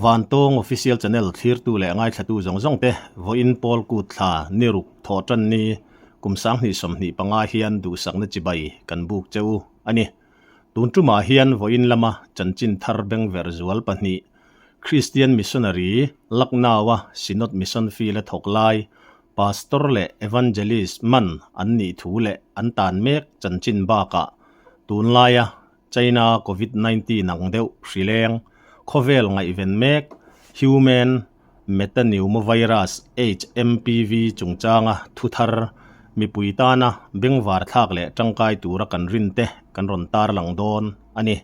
Vantawng Official Channel thlirtu leh ngaithlatu zawng zawng te vawiin Pawl Kut thla ni ruk thawh tan ni kum 2025 hian duhsakna chibai kan buk che u a ni. Tun tumah hian vawiin lama chanchin thar bengverh zual pahnih Christian Missionary Lucknow-a Synod Mission Field-a thawk lai Pastor leh Evangelist man an nih thu leh an tan mek chanchin bakah tunlaia China Covid 19 ang deuh hrileng khawvel ngaihven mek Human Metapneumovirus, HMPV, chungchanga thu thar mipui tana bengvar thlak leh tangkai tura kan rin te kan rawn tarlang dawn a ni.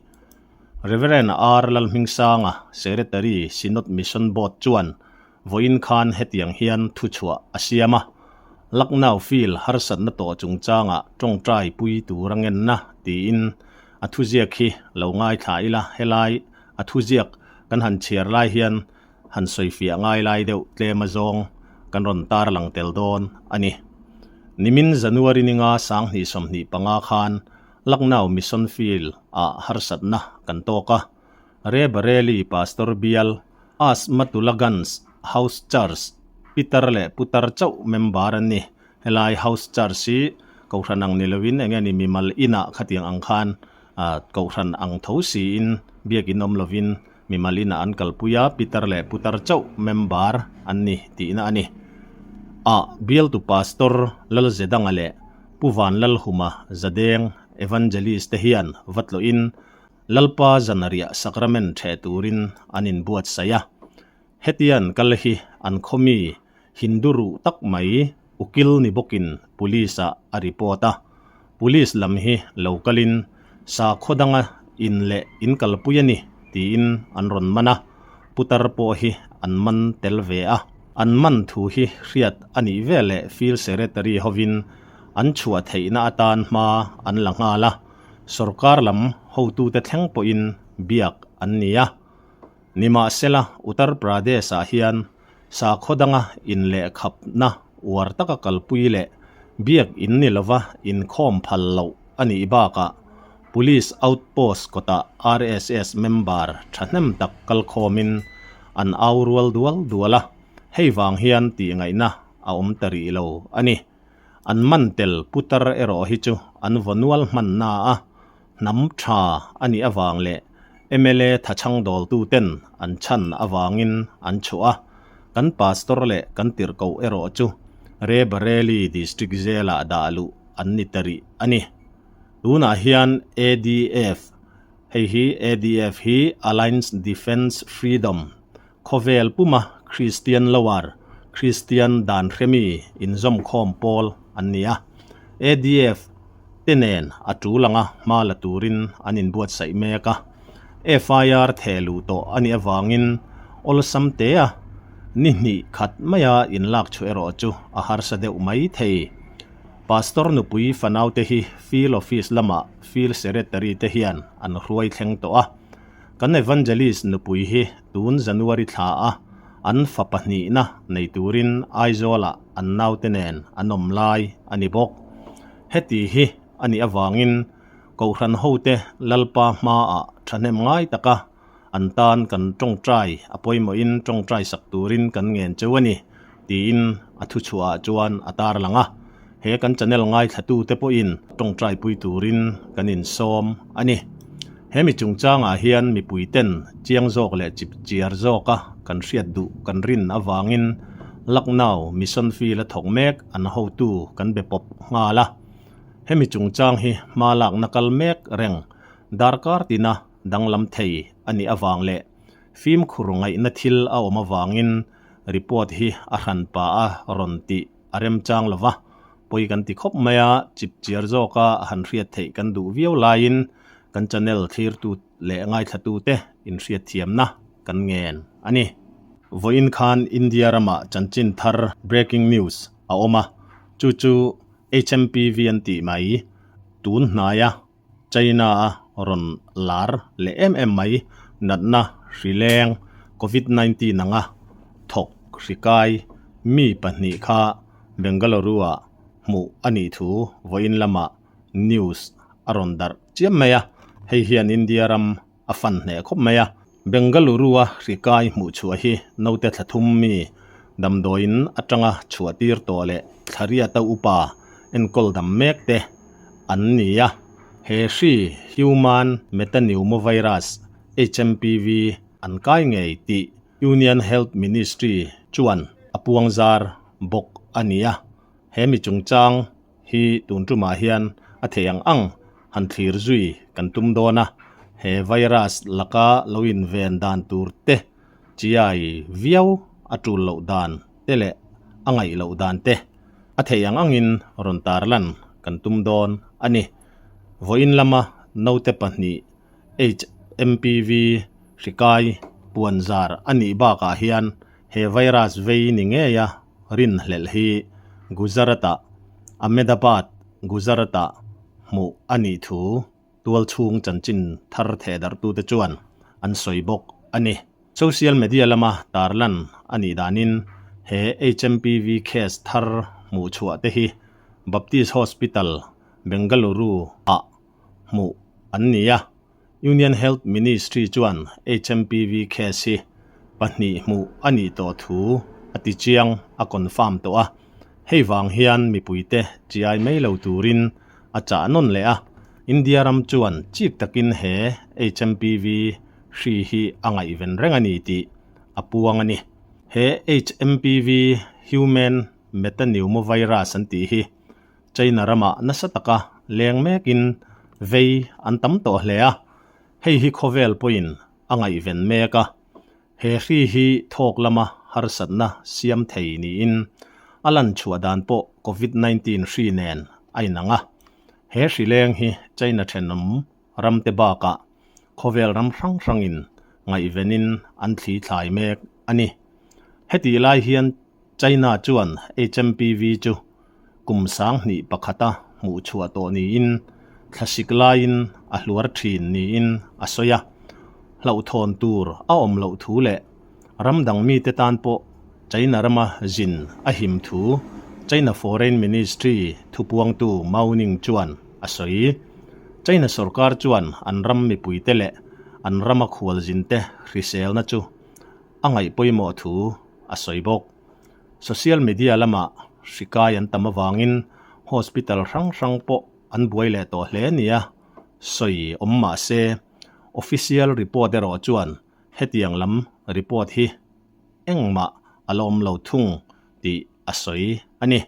Rev. R. Lalhmingsanga, Secretary, Synod Mission Board chuan Vawiin khan hetiang hian thuchhuah a siam a, Lucknow field harsatna tawh chungchangah tawngtai pui tur a ngenna tiin a thuziak hi lo ngaithla ila, helai a thuziak kan han chhiar lai hian han sawifiah ngai lai deuh tlem azawng kan rawn tarlang tel dawn a ni. Nimin January ninga 2025 khan Lucknow Mission Field ah harsatna kan tawk a, Rae Bareli Pastor Bial, As Matulaganj House Church, Pitar leh Putar chauh member an ni. Helai House Church hi Kohhran ang ni lovin eng nge ni mimal inah khatiang ang khan Kohhran ang tho siin biakin awm lovin mimal inah an kalpui a, Pitar leh Putar chauh member an ni tihna a ni. Ah Bialtu Pastor Lalzedanga leh Pu Vanlalhuma Zadeng Evangelist te hian va tlawhin Lalpa zanariah sakramen ṭheh turin an inbuatsaih a. Hetian kal hi an khawmi Hindu ruh tak mai ukil ni bawkin police ah a report a. Police lam hi lo kalin sakhaw danga in leh in kalpui a ni tiin an rawn man a, putar pawh hi an man tel ve a. An man thu hi hriat a nih veleh field secretary hovin an chhuah theihna atan hma an la nghal a. Sorkar lam hotute thleng pawhin biak an ni a. Nimahsela, Uttar Pradesh-ah hian sakhaw danga inlehkhapna uar taka kalpui leh biak in ni lova inkhawm phal loh a nih bakah Police outpost kawtah RSS member thahnem tak kalkhawmin an au rual dual dual a, hei vang hian tihngaihna a awm ta rih lo a ni. An man tel putar erawh hi chu an vaw nual hman na a, hnam tha a nih avang leh mla thachhang dawltu ten an chhan avangin an chhuah a, kan pastor leh kan tirhkoh erawh chu Rae Bareli District Jail-ah dah luh an ni ta rih a ni. Tunah hian ADF, hei hi ADF hi Alliance Defence Freedom, Khawvel puma Kristian lower, Kristian dan hremi inzawmkhawm pawl an ni a. ADF te nen a tul anga hma la turin an inbuatsaih mek a. FIR theh luh tawh a nih avangin awlsam tea ni hnih khat maia inlak chhuah erawh chu a harsa deuh mai thei. Pastor nupui fanaute hi Field Office lamah Field Secretary te hian an hruai thleng tawh a. Kan Evangelist nupui hi tun January thla a an fa pahnihna nei turin Aizawlah an naute nen an awm lai a ni bawk. Heti hi a nih avangin Kohhran hote Lalpa hmaah thahnem ngai taka an tan kan tawngtai a pawimawhin tawngtai sak turin kan ngen cheu a ni tiin a thuchhuahah chuan a tarlang a. He kan channel ngaithlatute pawhin tawngtaipui turin kan insawm a ni. He mi chungchangah hian mipuiten chiang zawk leh chip chiar zawka kan hriat duh kan rin avangin Lucknow Mission Field a thawk mek an hotu kan be pawp nghal a. Hemi chungchang hi hma lakna kal mek reng darkar tina danglam thei a nih avang leh fimkhur ngaihna thil a awm avangin report hi a hran pah a rawn tih a remchang lo va, pawi kan ti khawp mai a, chip chiar zawka han hriat theih kan duh viau laiin kan channel thlirtu leh ngaithlatute inhriatthiamna kan ngen a ni. Vawiin khan India ramah chanchin thar breaking news a awm a, chu chu HMPV an tih mai, tun hnaia China-a rawn lar leh em em mai natna hri leng Covid 19 anga thawk hri kai mi pahnih kha Bengaluru-ah hmuh a nih thu vawiin lamah news a rawn darh chiam mai a, hei hian India ram a fan hneh khawp mai a. Bengaluru-a hri kai hmuh chhuah hi naute thla thum mi damdawiin atanga chhuah tir tawh leh thla riata upa enkawl dam mek te an ni a. He hri Human Metapneumovirus, HMPV, an kai ngei tih Union Health Ministry chuan a puangzar bawk a ni a. He mi chungchang hi tun tumah hian a theih ang ang han thlir zui kan tum dawn a, he virus laka lo inven dan tur te, chiai viau a tul loh dan te leh a ngaih loh dan te a theih ang angin rawn tarlan kan tum dawn a ni. Vawiin lama naute pahnih HMPV hri kai puanzar a nih bakah hian he virus vei ni ngeia rinhlelh hi Gujarat-ah Ahmedabad, Gujarat-ah hmuh a nih thu tualchhung chanchin thar thehdarhtute chuan an sawi bawk a ni. Social media lama tarlan a nih danin he HMPV case thar hmuh chhuah te hi Baptist Hospital, Bengaluru-ah hmuh an ni a. Union Health Ministry chuan HMPV case hi pahnih hmuh a nih tawh thu a ti chiang a confirm tawh a, hei vang hian mipuite chiai mai lo turin a chah nawn leh a, India ram chuan chik takin he HMPV hri hi a ngaihven reng a ni tih a puang a ni. He HMPV Human Metapneumovirus an tih hi China ramah nasa taka leng mekin vei an tam tawh hle a, hei hi khawvel pawhin a ngaihven mek a. He hri hi thawk lama harsatna siam thei niin a lan chhuah dan pawh Covid 19 hri nen a inang a. He hri leng hi China thenawm ramte bakah khawvel ram hrang hrangin ngaihvenin an thli thlai mek a ni. Hetih lai hian China chuan HMPV chu kum 2001 a hmuh chhuah tawh niin thlasik laiin a hluar thin niin a sawi a. Hlauhthawn tur a awm loh thu leh ram dang mite tan pawh China rama zin a him thu China Foreign Ministry thupuangtu Mao Ning chuan a sawi. China sorkar chuan an ram mipuite leh an rama khualzinte hriselna chu a ngaih pawimawh thu a sawi bawk. Social media lamah hri kai an tam avangin hospital hrang hrang pawh an buai leh tawh hle nia sawi awm mah se, official report erawh chuan hetiang lam report hi engmah a la awm lo thung tih a sawi a ni.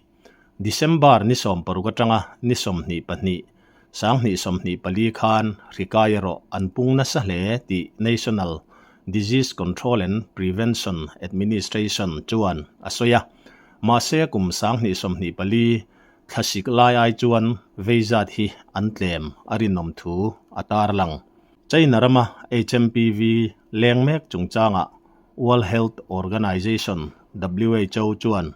December ni 60 atanga ni 22, 2024 khan hri kai erawh an pung nasa hle tih National Disease Control and Prevention Administration chuan a sawi a. Mahse kum 2024 thlasik lai ai chuan vei zat hi an tlem a rinawm thu a tarlang. China rama HMPV leng mek chungchangah World Health Organization, who, chuan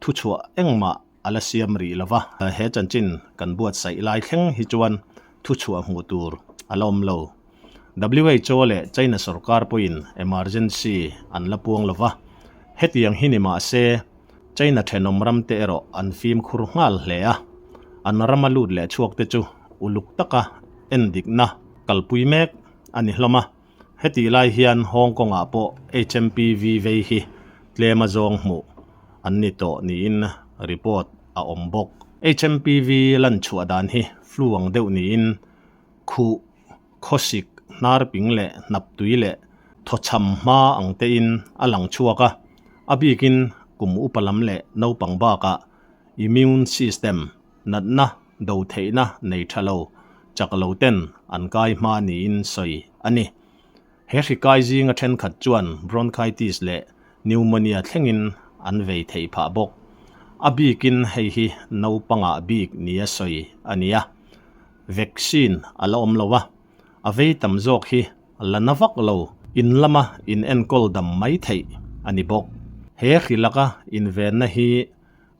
Thuchhuah engmah a la siam rih lo va, he chanchin kan buatsaih lai thleng hi chuan thuchhuah hmuh tur a la awm lo. Who leh China sorkar pawhin emergency an la puang lo va, hetiang hi ni mah se China thenawm ramte erawh an fimkhur nghal hle a, an rama lut leh chhuakte chu uluk taka endikna kalpui mek a ni hlawm a. Hetih lai hian Hong Kong-ah pawh HMPV vei hi tlem a zawng hmuh an ni tawh niin report a awm bawk. HMPV lan chhuah dan hi flu ang deuh niin khuh, khawsik, hnar ping leh hnap tui leh thawchham hma ang tein a lang chhuak a, a bikin kum upa lam leh naupang bakah immune system Natna do theihna nei tha lo, chak lo ten an kai hma niin sawi a ni. He hri kai zinga thenkhat chuan bronchitis leh pneumonia thlengin an vei theih phah bawk. A bikin hei hi naupangah bik nia sawi a ni a. Vaccine a la awm lo a, a vei tam zawk hi la na vak lo, in lama in enkawl dam mai theih a ni bawk. He hri laka invenna hi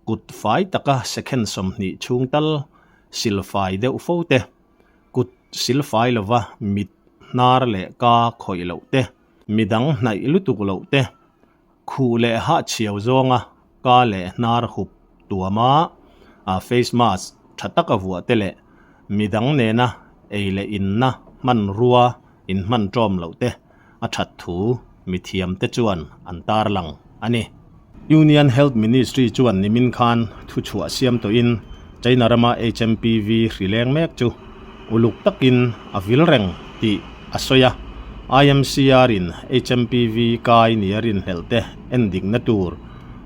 Kut fai taka second 20 chhung tal sil fai deuh fo te, kut sil fai lova mit, hnar leh ka khawih loh te, midang hnaih lutuk loh te, khuh leh hahchhiau zawnga ka leh hnar hup tuama face mask tha taka vuah te leh midang nena ei leh inna hmanrua inhman tawm loh te. a that thu mithiamte chuan an tarlang a ni. Union Health Ministry chuan nimin khan thuchhuah siam tawhin China rama HMPV hri leng mek chu uluk takin a vil reng tih a sawi a. IMCR in HMPV kai nia rinhlelh te endikna tur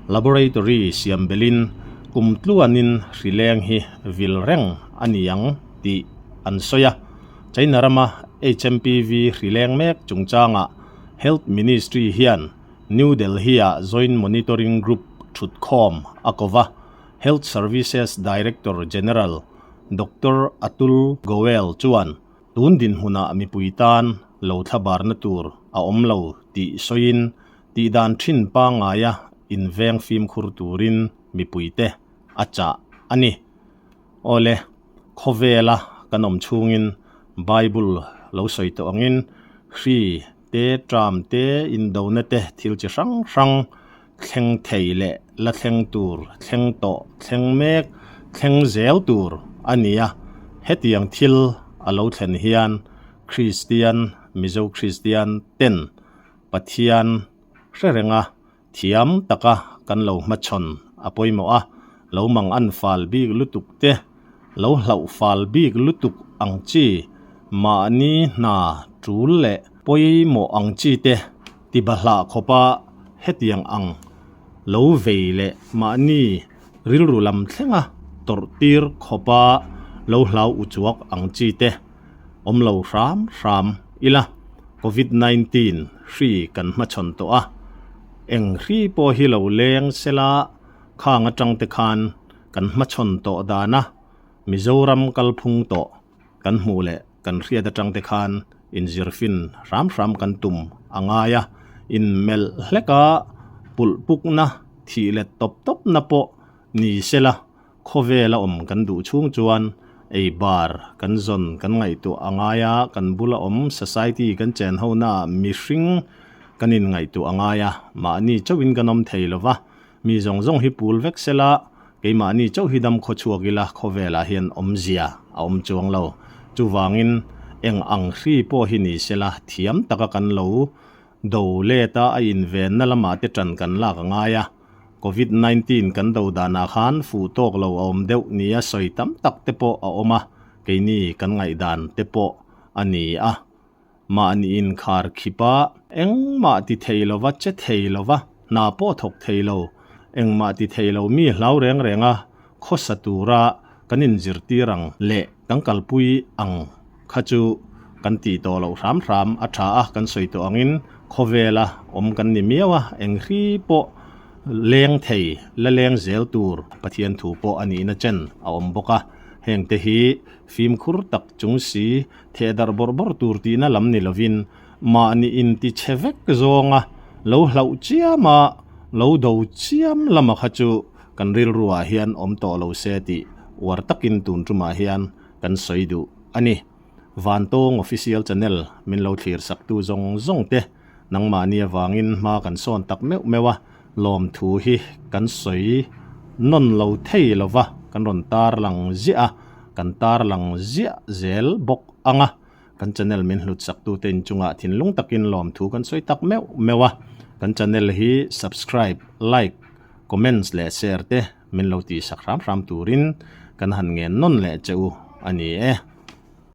laboratory siam belhin kum tluanin hri leng hi vil reng a ni ang tih an sawi a. China rama HMPV hri leng mek chungchangah Health Ministry hian New Delhi-ah Joint Monitoring Group thutkhawm a ko va, Health Services Director General Doctor Atul Goel chuan tun dinhmunah mipui tan lo thlabarna tur a awm lo tih sawiin tihdan thin pangngaia inveng fimkhur turin mipuite a chah a ni. Awle, khawvela kan awm chhungin Bible lo sawi tawh angin hri te, tram te, indona te thil chi hrang hrang thleng thei leh la thleng tur, thleng tawh, thleng mek, thleng zel tur a ni a. Hetiang thil a lo thlen hian Kristian, Mizo Kristian ten Pathian hre renga Thiam taka kan lo hmachhawn a pawimawh a, lo mang an fal bik lutuk te, lo hlauh fal bik lutuk ang chi, mahni hna tul leh pawimawh ang chi te ti bahlah khawpa hetiang ang lo vei leh mahni rilru lam thlenga tawrh tir khawpa lo hlau uchuak ang chi te awm lo hram hram ila. Covid 19 hri kan hmachhawn tawh a, eng hri pawh hi lo leng sela khang atang te khan kan hmachhawn tawh dana Mizoram kalphung tawh kan hmuh leh kan hriat atang te khan inzirfin hram hram kan tum a ngai a, inmelh hleka pulh pukna thih let tawp tawpna pawh ni sela Khawvela awm kan duh chhung chuan ei bar kan zawn kan ngaihtuah a ngai a, kan bula awm society kan chen ho naah mihring kan inngaihtuah a ngai a, mahni chauhin kan awm thei lo va, mi zawng zawng hi pul vek sela keimahni chauh hi dam khaw chhuak ila khawvelah hian awmzia a awm chuang lo. Chuvangin eng ang hri pawh hi ni sela thiam taka kan lo do let a, a invenna lamah te ṭan kan lak a ngai a. Covid 19 kan do danah khan fuh tawk lo a awm deuh nia sawi tam tak te pawh a awm a, keini kan ngaihdan te pawh a ni a. Mahni inkhar khip a, engmah ti thei lova che thei lova, hna pawh thawk thei lo, engmah ti thei lo mi hlau reng reng a khawsa tura kan inzirtir ang leh kan kalpui ang kha chu kan tih tawh loh hram hram a tha a, kan sawi tawh angin khawvela awm kan ni miau a, eng hri pawh leng thei la leng zel tur Pathian thu pawh a nihna chen a awm bawk a, heng te hi fimkhur tak chung si theh darh bawrh bawrh tur tihna lam ni lovin mahni inti chhe vek zawnga lo hlauh chiam a, lo do chiam lama kha chu kan rilruah hian awm tawh lo se tih uar takin tun tumah hian kan sawi duh a ni. Vantawng Official Channel min lo thlir saktu zawng zawng te nangmahni avangin hma kan sawn tak meuh meuh a, lawmthu hi kan sawi nawn lo thei lo va, kan rawn tarlang ziah a, kan tarlang ziah zel bawk ang a. Kan channel min hlut saktute inchungah thinlung takin lawmthu kan sawi tak meuh meuh a, kan channel hi subscribe, like, comments leh share te min lo tihsak hram hram turin kan han ngen nawn leh che u a ni e.